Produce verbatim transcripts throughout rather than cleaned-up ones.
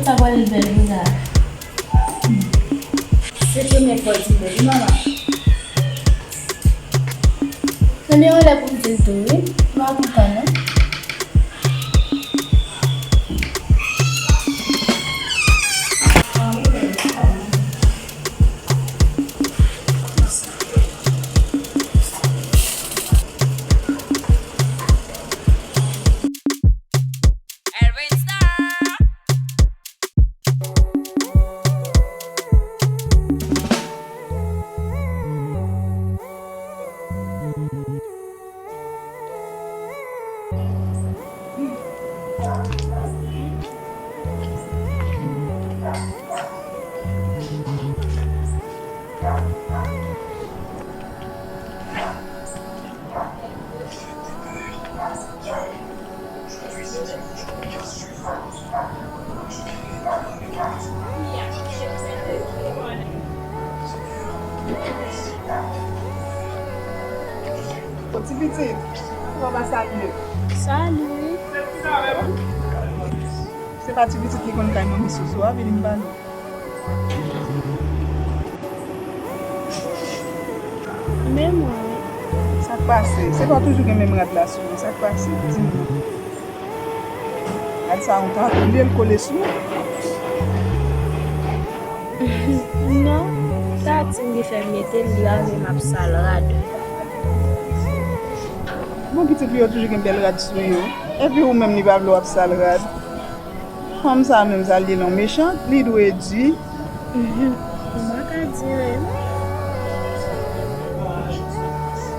Sa pral bèl wi la. Se premye fwa w di m bèl wi, manman. Tande yon lè pou m di l tou wi. M pa kontan non. Bon, ti pitit, kòman w pa salye? Salut. Se pa ti pitit ki konn kay manmi Soso a, vini m pale w. Men mwen. Sa k pase? Se pa w toujou gen menm rad la sou ou? Sa k pase? Di m non. Gad sa, yon tatou li ye, l kole sou ou. Non, tatou m ki fè m mete l, li pa vle m ap sal rad. Bon, pitit, li yo toujou gen bèl rad sou yo. Epi ou menm, li pa vle w ap sal rad. Fanm sa menm, sa l ye non, mechant, li dwe di. M pa ka di anyen non.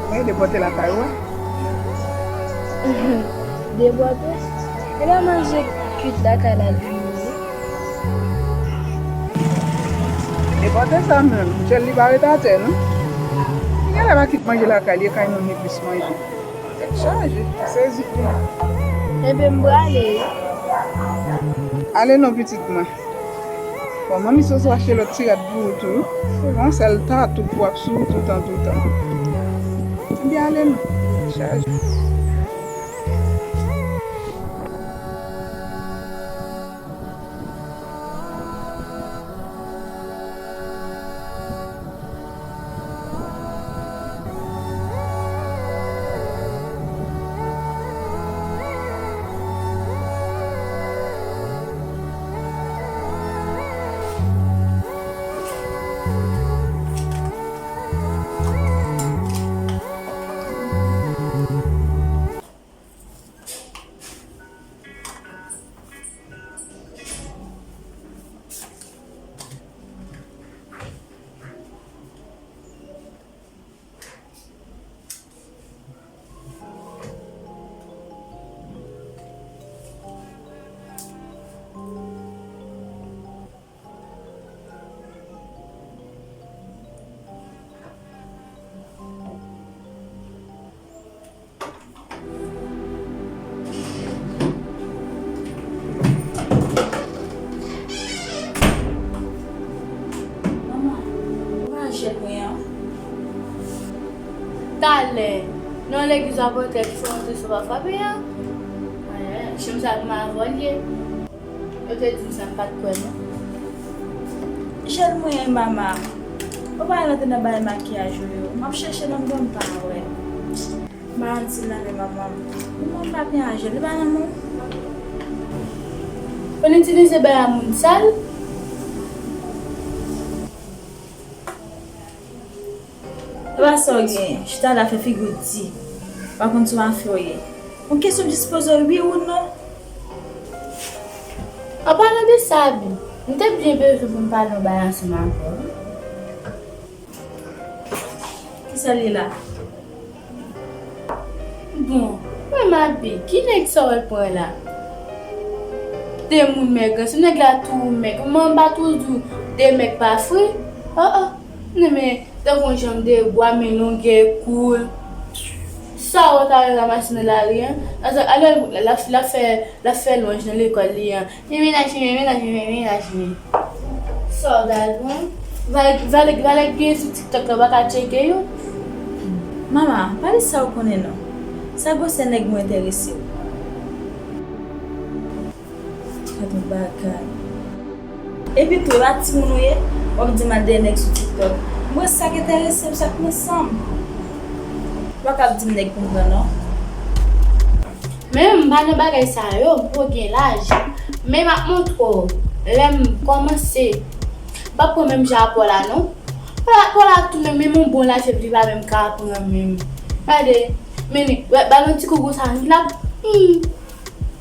Mwen depòte lakay ou a. Depòte? E pa manje kwit lakay la l vini ye. Depòte sa menm, Michel li pa ret atè non. Li genlè pa kit manje lakay li, e kay moun li plis manje. Tèt chaje, sezi pou mwen. Ebyen m prale wi. Ale non pitit mwen. Bon, manmi Soso achte lòt ti rad pou ou tou. Se yon sèl tatou pou w ap sou ou toutan, toutan. Ebyen, ale non. Chaje. Manman, ou pa jwenn mwen an? Talè, nan legliz apotè ki fè monte sou pa frape an. Ayayay, chanm sa pou m avè w l ye. Yo te di m sa, m pa t kwè non. Jèn mwen, mama. Ou pa al antre nan bagay makiyaj ou yo. M ap chèche nan m pa wè. M pa al di l nan men manman m. Manman m pa byen a jèl, li pa nan men w. Konn itilize bagay a moun sal. Epa sa w genyen, chita la fè figi w di. Pa konn sou afè w ye. Yon kesyon m jis poze w wi ou non. An palan de sa, Abi, m te byen bezwen pou m pale yon bagay ansanm avè w wi. Kisa l ye la? Bon, mwen m Abi, ki nèg sa w al pran la? De moun mèg, se nèg la tou mèg. Mwen m pa tou di w de mèg pa fre? Oh, oh. Non, men tankou yon janm de bwa, men longè kou l. Sa w ta al ranmase nan lari an? Alò, l ap, l ap fè, l ap fè lwanj nan lekòl li an. Men mennaj mwen, men mennaj mwen, men mennaj mwen. Sa w ta al pran? Valè, valè, valè k gen sou TikTok la, w pa ka tcheke yo? Mama, pa di sa w konnen non. Sa gwosè nèg mwen enterese w. Gad yon bagay. Epi tou, e pa timoun ou ye, w ap di m al dèyè nèg sou TikTok. Mwen, sa k enterese m, sa k nan san m. Ou pa ka ap di m nèg pou m pran, non. Men m pa nan bagay sa yo, m twò gen laj. Men m ap montre w, lè m kòmanse, m p ap pran menm jan a Paula, non. Paula, Paula tou menm, menm yon bon laj epi li pa menm ka pran menm. Gade, men li, wè, ba l yon ti kou konsa, li ap, hmm,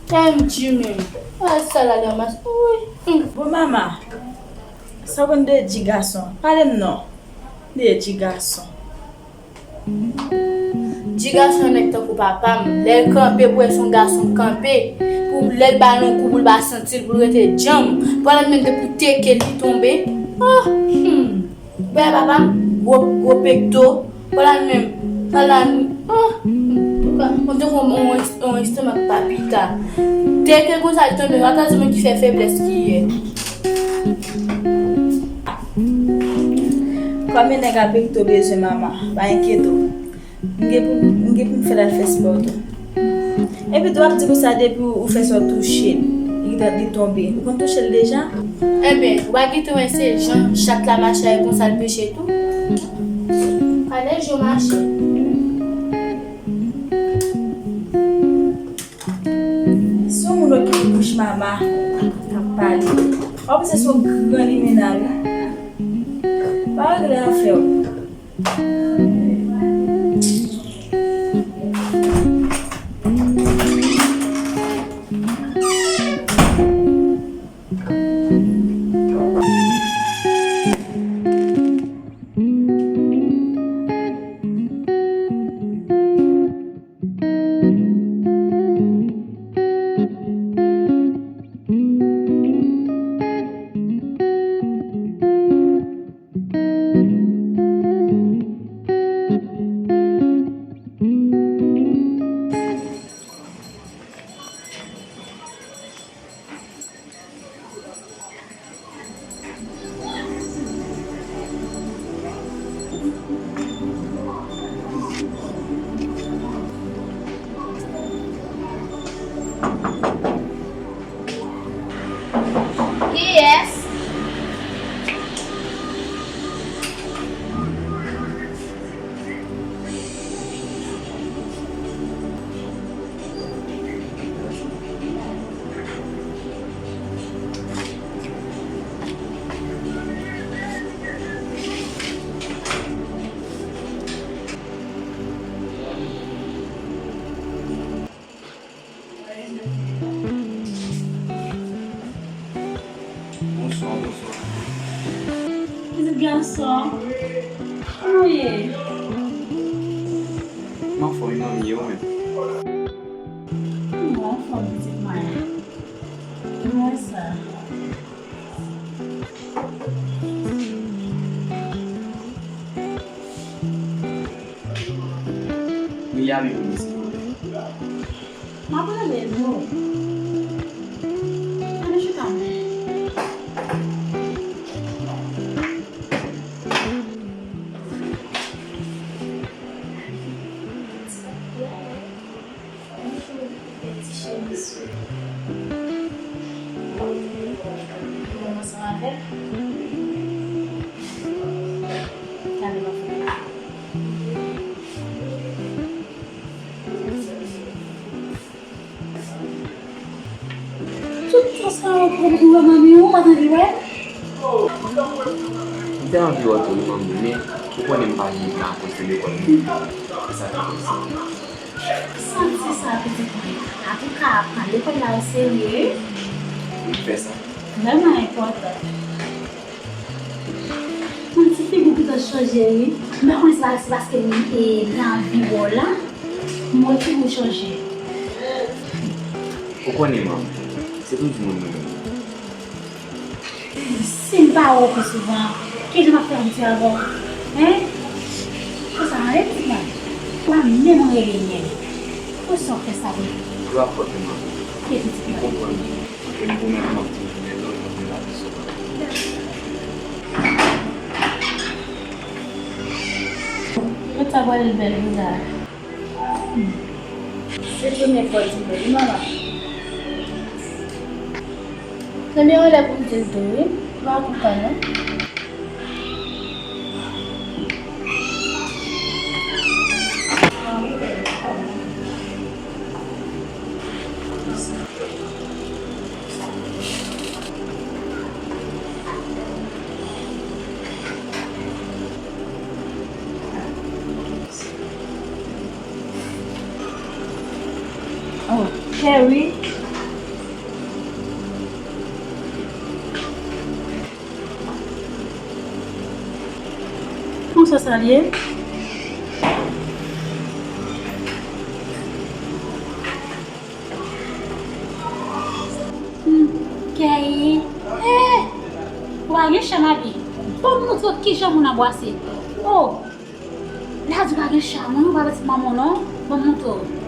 M G menm. Wè, sa l al ranmase, wi, hmm. Bon, mama, sa w konn de G gason? Pale m non. De G gason. G gason nèg tankou papa m. Lè l kanpe, pou wè se yon gason k kanpe. Pou lè l ba l yon kou, pou l pa santi l, pou l rete djanm. Paula menm, depi w teke l, li tonbe. Oh, hmm. Bèl papa m, gwo, gwo pekto. Paula menm, Paula, oh, m te kon yon, yon estomak pa pita. Teke l konsa, li tonbe, w ap di moun ki fè feblès ki ye. Kòm e nèg a pekto bezwen mama, pa enkyete w. M gen pou, m gen pou m fè l al fè spò tou. Epi tou, w ap di konsa depi ou fè sa w touche l, li, li tonbe. Ou konn touche l deja? Enben, ou pa gentan wè se jan chat la mache a, e konsa l peche tou? Gade jan w mache. Si yon moun okipe bouch mama k ap pale, w ap panse se yon gran limena wi. Pa regle afè w. Kiyès? Bonswa, bonswa. Pitit gason, kòman w ye? M anfòm, manmi, e ou menm? M anfòm, pitit mwen. Mwen sa. Milya, vin vini, silvouplè. M ap rele nou. Ann chita non. Ti cheri sou. Ou ansanm avè l? Gade m ap fè. Tout sa sa yo pou pou manmi ou pa t anvi wè? M te anvi wè tou wi manmi, men ou konnen m pa gen tan akoz de lekòl mwen. Se sa ki fè sa. Santi sa, pitit mwen. Antouka, pran lekòl la oserye, wi. Wi, fè sa. Vrèman enpòtan. Yon ti figi w gentan chanje, wi. M pa konnen si pa, si paske m, e, nan vi w la, m wè figi w chanje. Ou konnen, manmi, se toujou mwen menm. Si m pa wè w pi souvan, kijan m ap fè abitye avè w? Hen? Konsa, mande pitit mwen. Ou pa menm rele nèg. Poukisa w fè sa pou li? Ou ap fòt, manmi. Ke pitit mwen. Ou konprann. E m pwomèt m ap toujou rele w, m ap rele w sou. Tout sa pral bèl pou sa. Se premye fwa w di m li, manman. Ebyen, yon lè pou m di l tou, wi. Pa kontan non. Oh, Kerry. Konsa sa l ye? Hmm, Kerry. Eh! Ou pa gen cham abi. Ban m montre w kijan moun ap bwase. Oh! La di pa gen cham, wi, ou pa pitit manman w non. Ban m montre w.